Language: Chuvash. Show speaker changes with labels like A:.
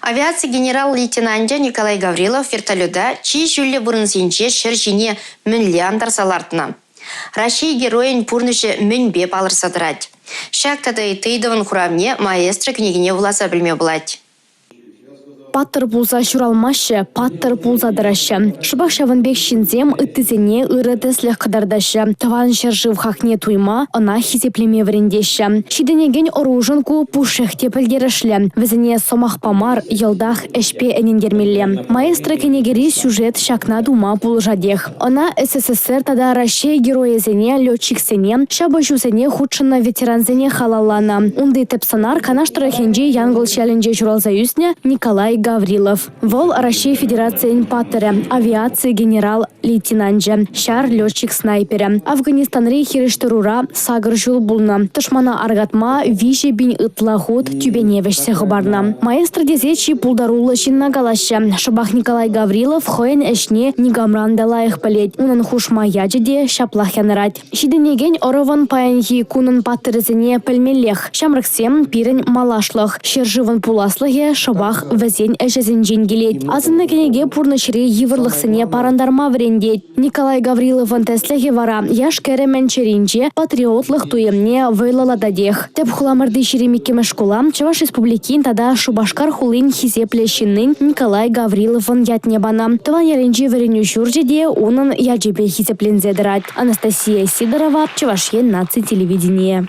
A: Авиаци генерал-лейтенанчӗ Николай Гаврилов вертолета чи ҫӳллӗ вырӑнсенче ҫӗр ҫине мӗнле антарса лартнӑ? Раҫҫей Геройӗн пурнӑҫӗ мӗнпе палӑрса тӑрать? Ҫак тата ытти ыйтӑвӑн хуравне «Маэстро» кӗнекине вуласа пӗлме пулать.
B: Паттӑр пулса ҫуралмаҫҫӗ, паттӑр пулса тӑраҫҫӗ. Шӑпах ҫавӑн пек ҫынсем ыттисене ырӑ тӗслӗх кӑтартаҫҫӗ, Тӑван ҫӗршыв хакне туйма, ӑна хисеплеме вӗрентеҫҫӗ. Ҫитӗнекен ӑрушӑн ку пушшех те пӗлтерӗшлӗ. Вӗсене сӑмахпа мар, йӑлтах ӗҫпе ӗнентермелле. «Маэстро» кӗнекери сюжет ҫакна тума пулӑшатех. Ӑна СССР тата Раҫҫей Геройӗсене, летчиксене, ҫапӑҫусене хутшӑннӑ ветерансене халалланӑ. Унти тӗп сӑнар Канаш тӑрӑхӗнчи Янкӑлч ялӗнче ҫуралса ӳснӗ Николай Гаврилов. Вӑл Раҫҫей Федерацийӗн паттӑрӗ, авиаци генерал-лейтенанчӗ, ҫар летчик-снайперӗ. Афганистанри хирӗҫтӑрура сакӑр ҫул пулнӑ. Тӑшмана аркатма 3 пин ытла хут тӳпене вӗҫсе хӑпарнӑ. Маэстро тесе чи пултаруллӑ ҫынна калаҫҫӗ. Шӑпах Николай Гаврилов хӑйӗн ӗҫне никамран та лайӑх пӗлет. Унӑн хушма ячӗ те ҫаплах янӑрать. Ҫитӗнекен ӑрӑвӑн паянхи кунӑн паттӑрӗсене пӗлмеллех. Ҫамрӑксем – пирӗн малашлӑх. Ҫӗршывӑн пуласлӑхӗ шӑпах вӗсен ӗҫӗсенчен килет. Асӑннӑ кӗнеке пурнӑҫри йывӑрлӑхсене парӑнтарма вӗрентет. Николай Гавриловӑн тӗслӗхӗ вара яш-кӗрӗмӗн чӗринче патриотлӑх туйӑмне вӑйлӑлататех. Тӗп хуламӑрти 22-мӗш шкула Чӑваш Республикин тата Шупашкар хулин хисеплӗ ҫыннин Николай Гавриловӑн ятне панӑ. Тӑван ялӗнчи вӗренӳ ҫурчӗ те унӑн ячӗпе хисепленсе тӑрать. Анастасия Сидорова, Чӑваш Ен наци телевиденийӗ.